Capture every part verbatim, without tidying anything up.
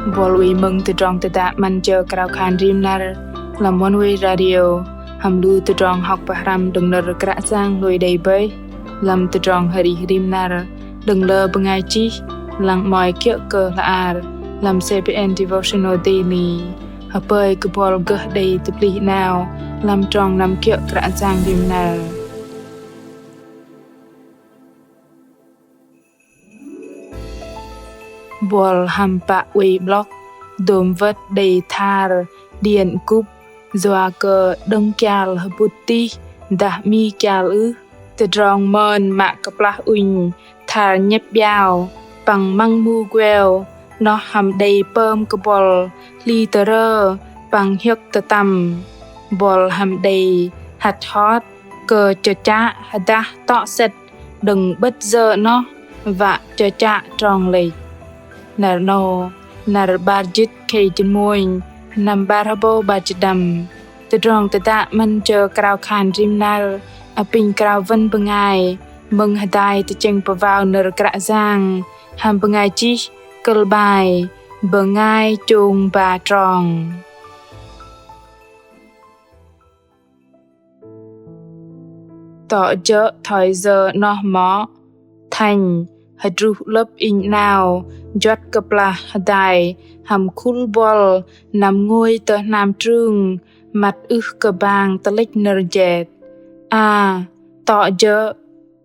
Buăl oei mơ̆ng tơdrong tơdă 'Măn Jơ Krao Khan Rim Năr lăm Oneway Radio, hăm lu tơdrong hŏk pơhrăm đơ̆ng nơ̆r Kră Yang lui đei bơih lăm tơdrong arih rim năr đơ̆ng lơ bơngai chih lăng 'mơ̆i kiơ̆ kơ hla ar lăm C B N Devotional Daily. Hơpơi kơ buăl gơh đei tơplih 'nao lăm trong năm kiơ̆ Kră Yang rim năr. Buăl hăm pă oei 'blŏk dôm wơ̆t đei thar điện cúp yua kơ đơ̆ng kial hơbŭt tih dah 'mi kial ưh. Tơdrong mơn mă kơplah ŭnh thar nhĕp 'biao păng măng mu gueo, noh hăm đei pơm kơ buăl hli tơrơ păng hiơ̆k tơtăm. Buăl hăm đei hăt hot kơ chơchă hơdah tŏ sĕt đơ̆ng 'bơ̆t yơ 'noh wă chơchă trong lĕch. Năr 'nâu, năr 'bar jĭt khei jơ̆n mônh, năm 'bar hơbâu 'bar jĭt đăm, tơdrong tơdă 'Măn Jơ Krao Khan Rim Năr apinh krao wăn bơngai mơ̆ng hơdai tơchĕng pơwao nơ̆r Kră Yang hăm bơngai chih kơ̆l 'bai Bơngai chông ba trong. Tŏ jơ̆ thoi yơ 'noh mŏ, Thanh hơdruh 'lơ̆p inh 'nao juăt kơplah hơdai hăm khul buăl năm ngôi tơ hnam trưng, măt ưh kơ bang tơlĕch nơ̆r jet. A, tŏ jơ̆,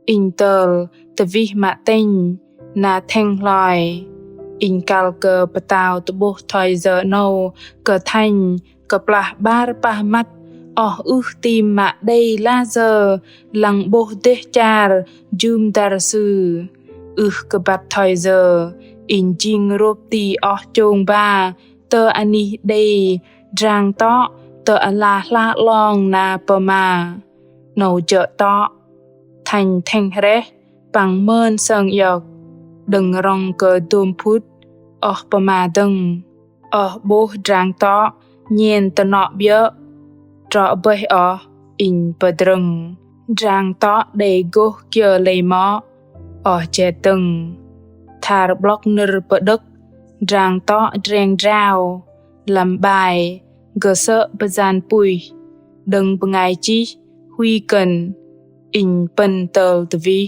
inh tơl tơwih mă tĕnh, na thĕng hloi. Inh kăl kơ pơtao tơ'bôh thoi yơ 'nâu kơ Thanh kơplah 'bar pah măt oh ưh tim mă đei lah yơ lăng 'bôh dêh char jŭm dăr sư. Ưh kơ băt thoi yơ inh jing rôp ti oh chông ba tơ anih đei drang tŏ tơ ala hla 'long na pơma. 'Nâu jơ̆ tŏ. Thanh thĕng hrĕh păng mơn sơng iŏk. Đơ̆ng rŏng kơ dôm phŭt oh pơma dơ̆ng. Oh 'bôh drang tŏ nhen tơnŏ 'biơ̆. Trŏ bơih oh, inh pơdrơ̆ng. Drang tŏ đei gôh kiơ lei mŏ? Oh jet dơ̆ng. Thar 'blŏk nơ̆r pơđơ̆k, drang tŏ dreng drao lăm 'bai gơ̆ sơ̆ pơyan puih. Đơ̆ng bơngai chih Huy Kơ̆n, inh pơ̆n tơl tơwih.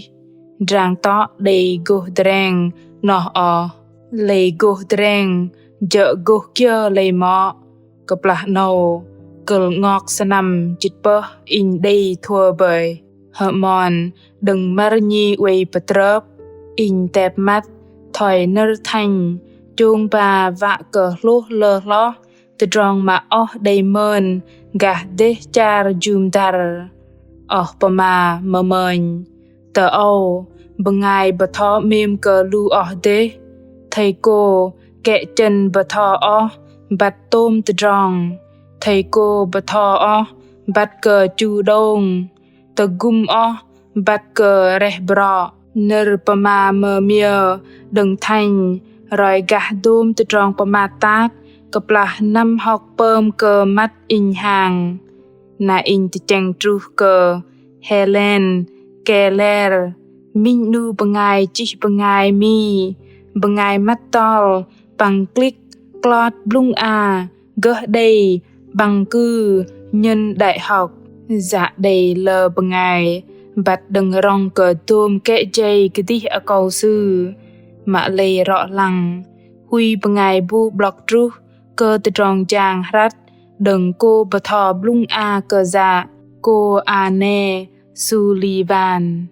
Drang tŏ đei gôh dreng 'noh oh. Lei gôh dreng jơ̆ gôh kiơ lei mŏ? Kơplah 'nâu kơ̆l 'ngok sơnăm jĭt pơh inh đei thua bơih. Hơ'mon đơ̆ng măr nhi oei pơtrơp, inh tep măt thoi nơ̆r Thanh chông ba wă kơ hlôh lơ hloh tơdrong mă oh đei mơn gah dêh char jŭm dăr. Oh pơma mơmơnh. Tơ âu, bơngai bơtho 'mêm kơ lu oh dêh. Thây cô kĕ chơ̆n bơtho oh băt tôm tơdrong. Thây cô bơtho oh băt kơ chu đông. Tơgŭm oh băt kơ reh brŏ. Nơ̆r pơma mơmiơ đơ̆ng Thanh roi gah dôm tơdrong pơmat tat kơplah năm hŏk pơm kơ măt inh hang. Na inh tơchĕng truh kơ Helen Keller, minh 'nu bơngai chih bơngai Mi, bơngai măt tol păng klik klot blŭng a gơh đei bằng cử nhân đại học. Yă đei lơ bơngai băt đơ̆ng rŏng kơ dôm kĕ jei kơdih akâu sư. Mă lei rŏ lăng, Huy bơngai bu 'blŏk truh kơ tơdrong jang hrăt đơ̆ng cô bơtho blŭng a kơ yă, cô Anne Sullivan.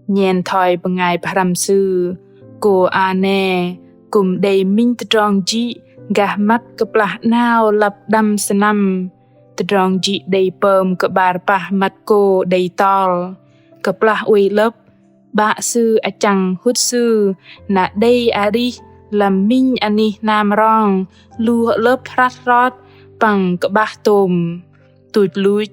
Nhen thoi bơngai pơhrăm sư, cô Anne kư̆m đei minh tơdrong jĭ gah măt kơplah 'nao lăp đăm sơnăm. Tơdrong jĭ đei pơm kơ 'bar pah măt cô đei tol. Kơplah oei 'lơ̆p, 'bă sư achăng hŭt sư na đei arih lăm minh anih hnam rong lu hơ'lơ̆p hrăt hrot păng kơ'bah tôm. Tuch luch,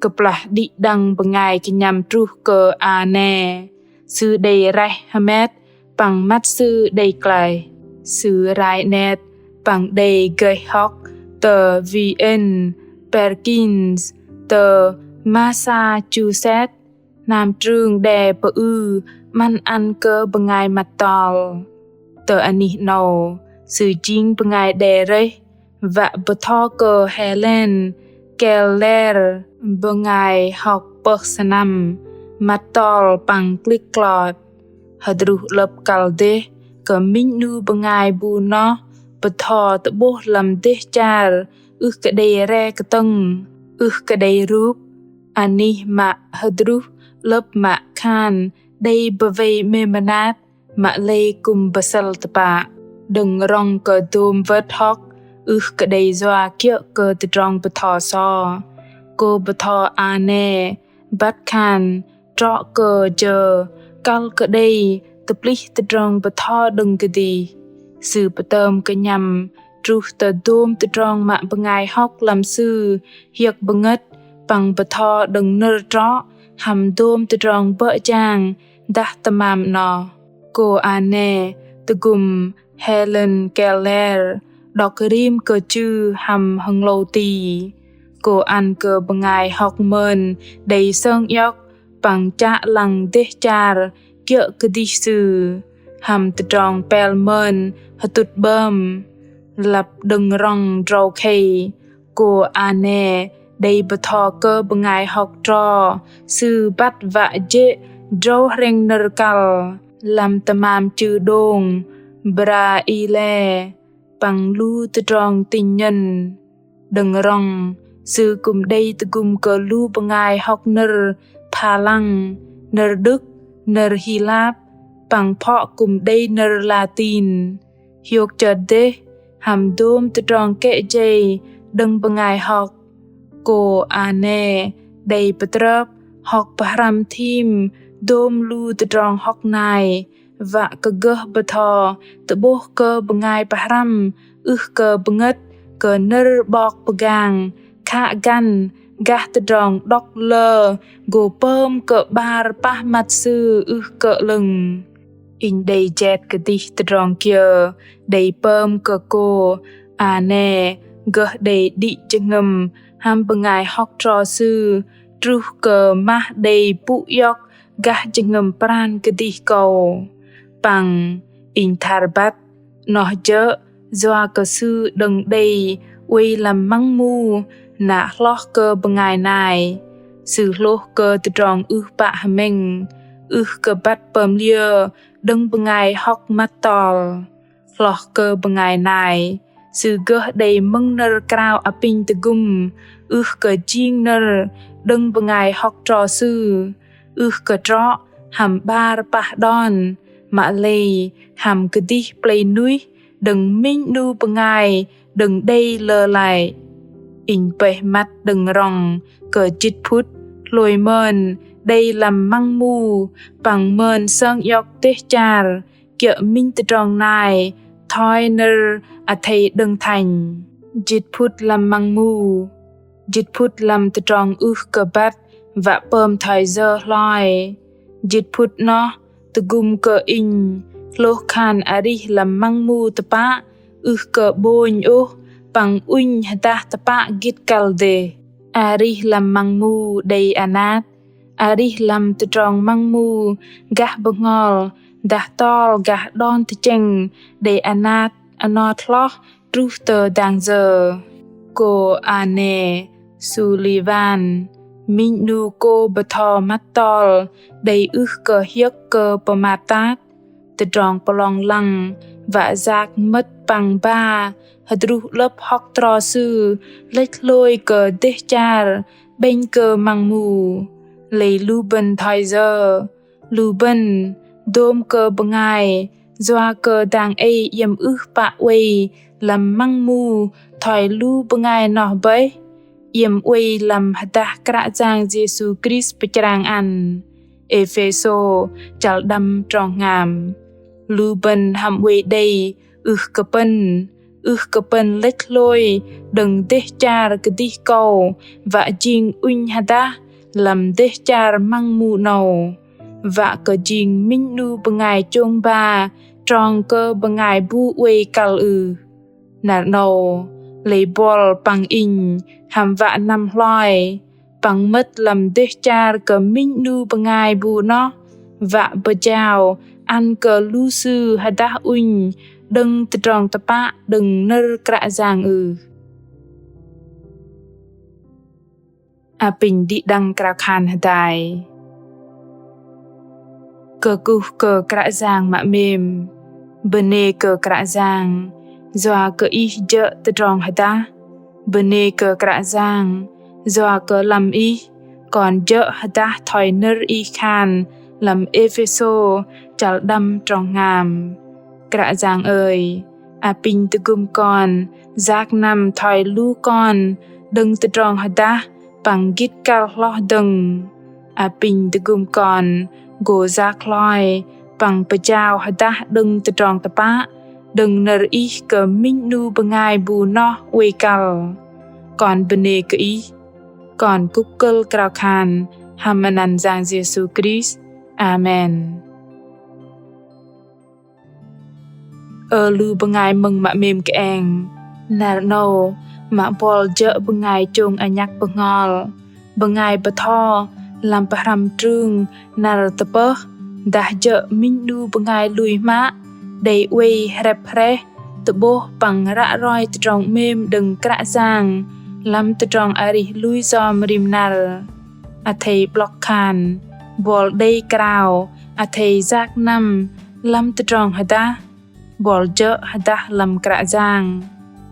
kơplah đĭ đăng bơngai kơnhăm truh kơ Anne, sư đei raih hơmet păng măt sư đei klaih. Sư rai 'net păng đei gơih hŏk tơ V N Perkins tơ Massachusetts, hnam trưng đe pơư 'măn ăn kơ bơngai măt tol. Tơ anih 'nâu, Sư jing bơngai đe rơih, wă bơtho kơ Helen Keller, bơngai hŏk pơh sơnăm, măt tol păng klĭk klot. Hơdruh 'lơ̆p kăl dêh kơ minh 'nu bơngai bu noh bơtho tơ'bôh lăm dêh char ưh kơ đei re kơtơ̆ng, ưh kơ đei rup. Anih mă hơdruh 'lơ̆p mă khan đei bơwei 'mêm mơnat, mă lei kư̆m bơsơ̆l tơpă. Đơ̆ng rŏng kơ dôm wơ̆t hŏk ưh kơ đei yua kiơ̆ kơ tơdrong bơtho so, cô bơtho Anne băt khan trŏ kơ jơ kăl kơ đei tơplih tơdrong bơtho đơ̆ng kơdih. Sư pơtơm kơnhăm truh tơ dôm tơdrong mă bơngai hŏk lăm sư hiơ̆k bơngơ̆t păng bơtho đơ̆ng nơ̆r trŏ hăm dôm tơdrong bơ̆ jang dah tơmam 'noh. Cô Anne tơgŭm Helen Keller đŏk rim kơ chư hăm hơnglâu ti. Cô ăn kơ bơngai hŏk mơn đei sơng iŏk păng chă lăng dêh char kiơ̆ kơdih sư hăm tơdrong pel mơn hơtŭt 'bơm. Lăp đơ̆ng rŏng drâu khei, cô Anne đei bơtho kơ bơngai hŏk tro sư băt wă jê̆ drâu hrĕng nơ̆r kăl lăm tơmam chư đông Braille păng lu tơdrong tĭnh nhơ̆n. Đơ̆ng rŏng sư kư̆m đei tơgŭm kơ lu bơngai hŏk nơ̆r Pha Lăng, nơ̆r Đức, nơ̆r Hi Lap, păng phŏ kư̆m đei nơ̆r Latin. Hiôk chơt dêh hăm dôm tơdrong kĕ jei đơ̆ng bơngai hŏk, cô Anne đei pơtrơp hŏk pơhrăm thim dôm lu tơdrong hŏk nai wă kơ gơh bơtho tơ'bôh kơ bơngai pơhrăm ưh kơ bơngơ̆t kơ nơ̆r 'bok pơgang khă găn gah tơdrong đŏk lơ gô pơm kơ 'bar pah măt sư ưh kơ 'lơ̆ng. Inh đei jet kơdih tơdrong kiơ đei pơm kơ cô Anne gơh đei đĭ jơhngơ̆m hăm bơngai hŏk tro sư truh kơ mah đei pŭ iŏk gah jơhngơ̆m pran kơdih kâu. Păng inh thar băt noh jơ̆ yua kơ sư đơ̆ng đei oei lăm măng mu, na hloh kơ bơngai nai. Sư hlôh kơ tơdrong ưh pă hơmĕng, ưh kơ băt pơm liơ đơ̆ng bơngai hŏk măt tol. Hloh kơ bơngai nai, sư gơh đei mơ̆ng nơ̆r krao apinh tơgŭm, ưh kơ jing nơ̆r đơ̆ng bơngai hŏk tro sư, ưh kơ trŏ hăm 'bar pah đon, mă lei hăm kơdih plei nuih đơ̆ng minh 'nu bơngai đơ̆ng đei lơ lăi. Inh pơih măt đơ̆ng rŏng kơ jĭt phŭt hlôi mơn đei lăm măng mu, păng mơn sơng iŏk dêh char kiơ̆ minh tơdrong nai thoi nơ̆r athei đơ̆ng than. Jĭt phŭt lăm măng mu. Jĭt phŭt lăm tơdrong ưh kơ băt wă pơm thoi yơ hloi. Jĭt phŭt noh tơgŭm kơ inh hlôh khan arih lăm măng mu tơpă ưh kơ 'bônh ôh, păng ŭnh hơdah tơpă gĭt kăl dêh. Arih lăm măng mu đei anat, arih lăm tơdrong măng mu gah bơhngol dah tol gah đon tơchĕng đei anat anot hloh truh tơ dang yơ. Cô Anne Sullivan, minh 'nu cô bơtho măt tol đei ưh kơ hiơ̆k kơ pơmat tat. Tơdrong pơlong lăng wă yak mơ̆t păng ba hơdruh 'lơ̆p hŏk tro sư lĕch hlôi kơ dêh char 'bĕnh kơ măng mu. Lei lu bơ̆n thoi yơ, lu bơ̆n dôm kơ bơngai yua kơ dang ei iĕm ưh pă oei lăm măng mu thoi lu bơngai noh bơih, iĕm oei lăm hơdah Kră Yang Yêsu Krist pơchrang ăn. Êphêsô chăl đăm trong hngam. Lu bơ̆n hăm oei đei ưh kơ pơ̆n, ưh kơ pơ̆n lĕch hlôi đơ̆ng dêh char kơdih kâu wă jing ŭnh hơdah lăm dêh char măng mu 'nâu, wă kơ jing minh 'nu bơngai chông ba trong kơ bơngai bu oei kăl ưh. Năr 'nâu lei buăl păng inh hăm wă năm hloi păng mơ̆t lăm dêh char kơ minh 'nu bơngai bu noh wă pơjao ăn kơ lu sư hơdah ŭnh đơ̆ng tơdrong tơpă đơ̆ng nơ̆r Kră Yang ưh? Apinh đĭ đăng krao khan hơdai. Kơkuh kơ Kră Yang mă 'mêm. Bơnê kơ Kră Yang yua kơ Ih jơ̆ tơdrong hơdah. Bơnê kơ Kră Yang yua kơ lăm Ih kon jơ̆ hơdah thoi nơ̆r Ih khan lăm Êphêsô chăl đăm trong hngam. Kră Yang ơi, apinh tơgŭm kon yak năm thoi lu kon đơ̆ng tơdrong hơdah păng gĭt kăl hloh dơ̆ng. Apinh tơgŭm kon gô yak hloi păng pơjao hơdah đơ̆ng tơdrong tơpă đơ̆ng nơ̆r Ih kơ minh 'nu bơngai bu noh oei kăl. Kon bơnê kơ Ih. Kon kŭk kơ̆l krao khan hăm anăn Yang Yêsu Krist. Amen. Ơ lu bơngai mơ̆ng mă 'mêm kơeng, năr 'nâu mă buăl jơ̆ bơngai chông anhăk bơhngol, bơngai bơtho lăm pơhrăm trưng năr tơpơh, dah jơ̆ minh 'nu bơngai lui hmă đei oei hrĕp hrĕh tơ'bôh păng ră roi tơdrong 'mêm đơ̆ng Kră Yang lăm tơdrong arih lui yom rim năr. Athei 'blŏk khan buăl đei krao athei yak năm lăm tơdrong hơdah. Buăl jơ̆ hơdah lăm Kră Yang.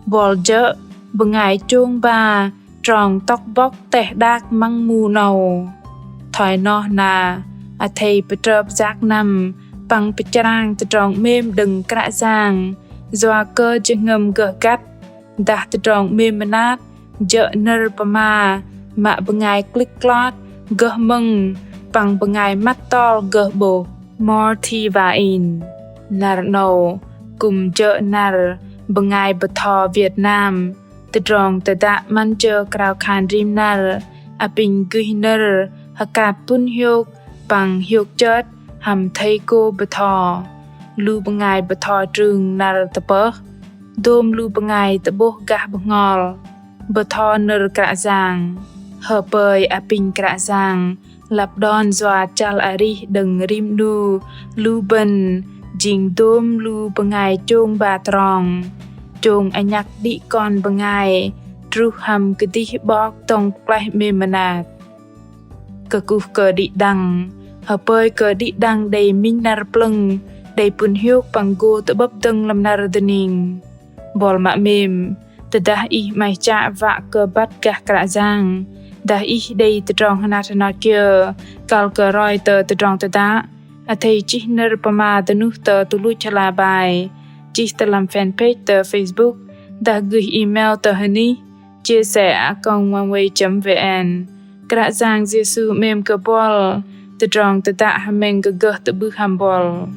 Buăl jơ̆ bơngai chông ba trong tŏk bŏk teh đak măng mu 'nâu. Thoi noh na athei pơtrơp yak năm păng pơchrang tơdrong 'mêm đơ̆ng Kră Yang yua kơ jơhngơ̆m gơh găt dah tơdrong 'mêm mơnat jơ̆ nơ̆r pơma mă bơngai klĭk klot gơh mơ̆ng păng bơngai măt tol gơh 'bôh. Morty Vain. Năr 'nâu kư̆m jơ̆ năr bơngai bơtho Việt Nam. Tơdrong tơdă 'măn jơ krao khan rim năr apinh gơih nơ̆r hơkat pŭn hiôk păng hiôk chơt hăm thây cô bơtho. Lu bơngai bơtho trưng năr tơpơh dôm lu bơngai tơ'bôh gah bơhngol bơtho nơ̆r Kră Yang. Hơpơi apinh Kră Yang lăp đon yua chăl arih đơ̆ng rim 'nu lu bơ̆n jing dôm lu bơngai chông ba trong, chông anhăk đĭ kon bơngai truh hăm kơdih 'Bok dŏng pơklaih 'mêm mơnat. Kơkuh kơ đĭ đăng, hơpơi kơ đĭ đăng đei minh năr plơ̆ng đei pŭn hiôk păng gô tơ'bơ̆p dơ̆ng lăm năr dơning. Buăl mă 'mêm, tơdah ih 'maih chă wă kơ băt gah Kră Yang, dah ih đei tơdrong hơnat hơnot kiơ kăl kơ roi tơ tơdrong tơdă, athei chih nơ̆r pơma dơnuh tơ tơluch hla bơar, chih tơ lăm fanpage tơ Facebook, dah gơih email tơ hơnih chia sẻ a còng oneway chấm vn. Kră Yang Yêsu 'mêm kơ buăl. Tơdrong tơdă hơmĕng gơh gơh tơ'bưh hăm buăl.